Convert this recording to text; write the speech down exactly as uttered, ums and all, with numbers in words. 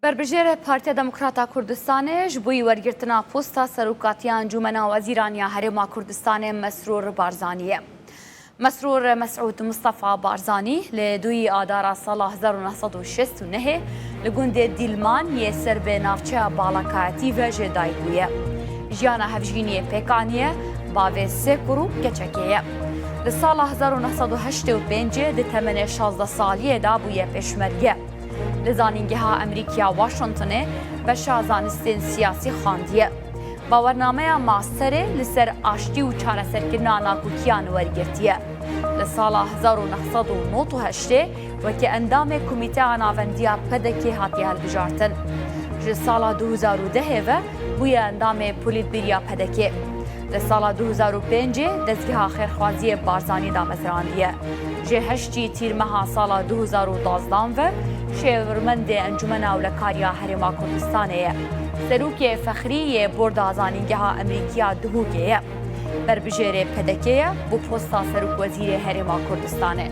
Berbijêr Partiya Demokrata Kurdistanê ji bo yî wergirtina posta Serokatiya Encûmena Wezîran ya Herêma Kurdistanê Mesrûr Barzanî ye. Mesrûr Mesûd Mistefa Barzanî li duyî Adara sala hezar û neh sed û şêst û nehê li gundê Dîlman yê ser bi navçeya Balakayetî ve ji dayik bûye. Jiyana hevjîniyê pêk aniye, bavê sê kur û keçekê ye. Li sala hezar û neh sed û heştê û pêncê di temenê şazdeh saliyê de bûye pêşmerge. Li Zanîngeha Amerîkî ya Washingtonê beşa zanistên siyasî xandiye. Bawernameya masterê li ser aştî û çareserkirina nakokiyan wergirtiye. Li sala hezar û neh sed û nod û heştê wekî endamê Komîteya Navendiya P D K'ê hatiye hilbijartin. Ji sala du hezar û dehê ve bûye endamê Polîtbîriya P D K'ê. Li sala du hezar û pêncê dezgeha xêrxwaziyê Barzanî damezrandiye. Ji heştî Tîrmeha sala du hezar û dazdan ve şêwirmendê Encûmena Ewlekariya Herêma Kurdistanê ye. Serokê Fexrî yê Borda Zanîngeha Amerîkî ya Duhokê ye. Berbijêrê P D K'ê ye bo posta Serokwezîrê Herêma Kurdistanê.